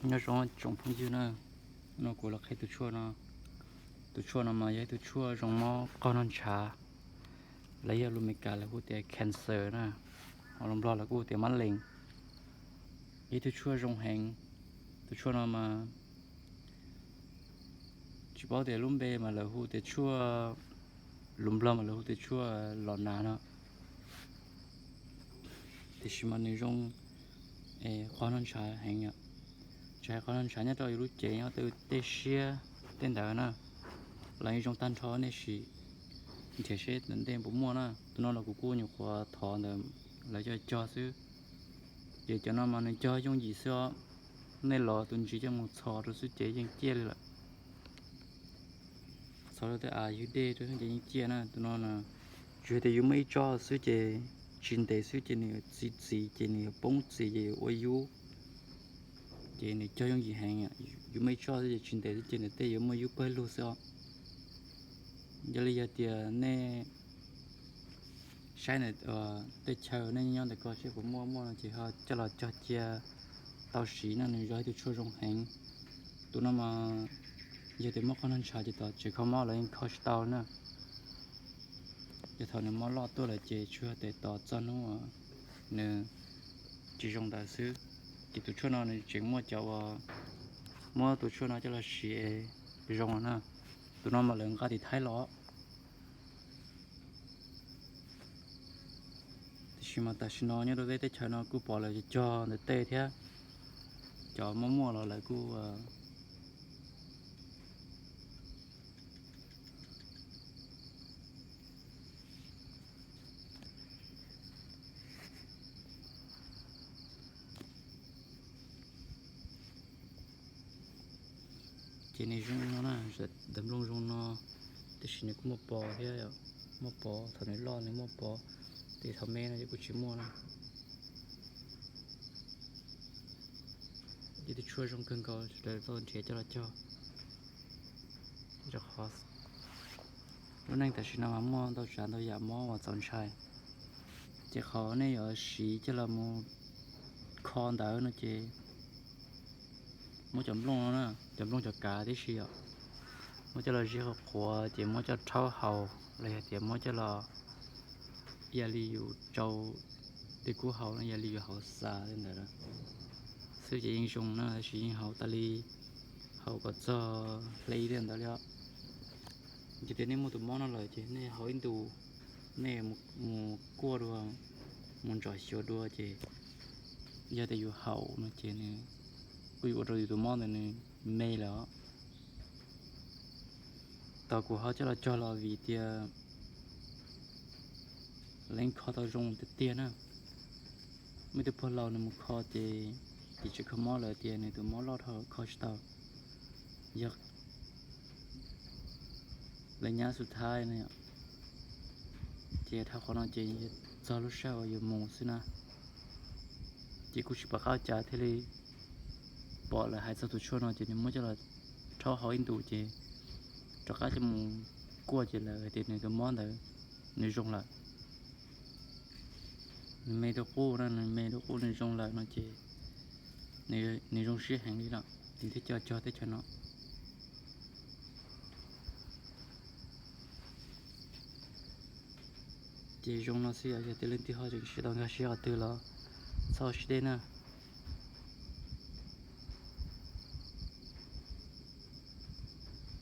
Nyob zoo tsoom phooj ywg na, no kuv los qhia tus tshuaj no. Tus tshuaj no mas yog ib tug tshuaj zoo mob qog noj ntshav, los yog lus Meskas lawv hu tias cancer na, ho lus Nplog lawv kuj hu tias mab lees. Yog ib tug tshuaj zoo heev. Tus tshuaj no mas tsis paub tias lub npe mas lawv hu tias tshuaj, lus Nplog mas lawv hu tias tshuaj los nas no. Tiam sis mas nws zoo qog noj ntshav heev yom. Tsis hais qog noj ntshav, nyob rau yus lub cev, nyob rau tej siab tej ntawd na, los yeej zoo tag nrho nej sim nrhiav seb ntawm ntej puas muaj na. Tus no los kuv kuj nyuam qhuav thov ntawm lawv coj cog xwb. Ces cov no mas nws cog yooj yim xwb os. Nej los tus ntsis coj mus txhos rau xwb ces yeej ciaj li lawm. Txhos rau tej av ywg dej rau xwb ces yeej ciaj na. Tus no tsuas yog tias yus muaj ib tsob xwb ces tsis ntev xwb ces nws yuav txi txiv ces nws yuav poob txiv ces yuav ua yub. Ces nws cog yooj yim heev, yus muaj ib tsob xwb ces tsis ntev xwb ces nws tej yuav muaj yub pawg lug xwb os. Yog li yog tias nej saib ntawm tej chaw nej nyob ntawm ko seb puas muaj, muaj no ces ho coj los cog cia tau siv na, nws yog ib tug tshuaj zoo heev. Tus no mas yog tias muaj qog noj ntshav ces tom tsev kho mob los yeej kho tsis tau na. Yog thaum nws mob loj tuaj lawm ces tsuas yog tias tos txog hnub nws tsis zoo ntawd xwb. Ces tus tshuaj no nws tseem muaj cov uas muab tus tshuaj no coj los siv zoo na. Tus no mas lawv nqa tim Thaib los. Tiam sis mas tam sim no nyob rau tej teb chaws no kuj pom lawv cog ntawm tej thiab, cov muaj muaj los lawv kuj Ces nws zoo no na, daim nplooj zoo no, tiam sis nws kuj muaj pos thiab, muaj pos thaum nws loj nws muaj pos, ces thaum me no ces kuj tsis muaj na. Ces tus tshuaj zoo kawg nkaus, sawv daws tau nrhiav coj los cog. Rau qhov lub neej tam sim no mas muaj ntau tsav ntau yam mob uas txaus ntshai, ces qhov nej yuav siv coj los mus kho ntawd no ces muab cov nplooj no na, cov nplooj cov kav tib si os, muab coj los ziab qhuav qhuav ces muab coj rhaub haus los yog tias muab coj los ya li yus tsau tej kub haus no, ya li yus haus xas li ntawd xwb ces yeej zoo na, tab sis yeej haus tas li, haus kom txog hle li ntawd li os. Ces tias nej muaj tus mob no lawm ces nej haus ib ntus, nej mus kuaj dua, mus ntsom xyuas dua ces yog tias yus haus no ces nws kuj yuav ua rau yus tus mob ntawd nws me lawm os. Tos kuv ho coj los cog los vim tias lawv yeej kho tau zoo tiag tiag na. Muaj ib tug pog laus nws mus kho ces tim tsev kho mob lawv tias nws tus mob loj dhau kho tsis tau, yog lawv nyab xub thaiv no. Ces dhau qhov no ces txog lub sij hawm uas yus mus xwb na, ces kuj tsis pom qab ua cas thiaj li pom lawv hais txog tus tshuaj no ces nws muab coj los rhaub haus ib ntus ces rov qab coj mus kuaj ces lawv hais tias nws tus mob ntawd nws zoo lawm. Nws me rau qub na, nws me rau qub nws zoo lawm no ces nws zoo siab heev li lawm, nws thiaj coj cog teb chaws no. Ces zoo no xwb, yog tias leej twg ho tseem tsis tau nkag siab qhov twg los txhob siab deb na.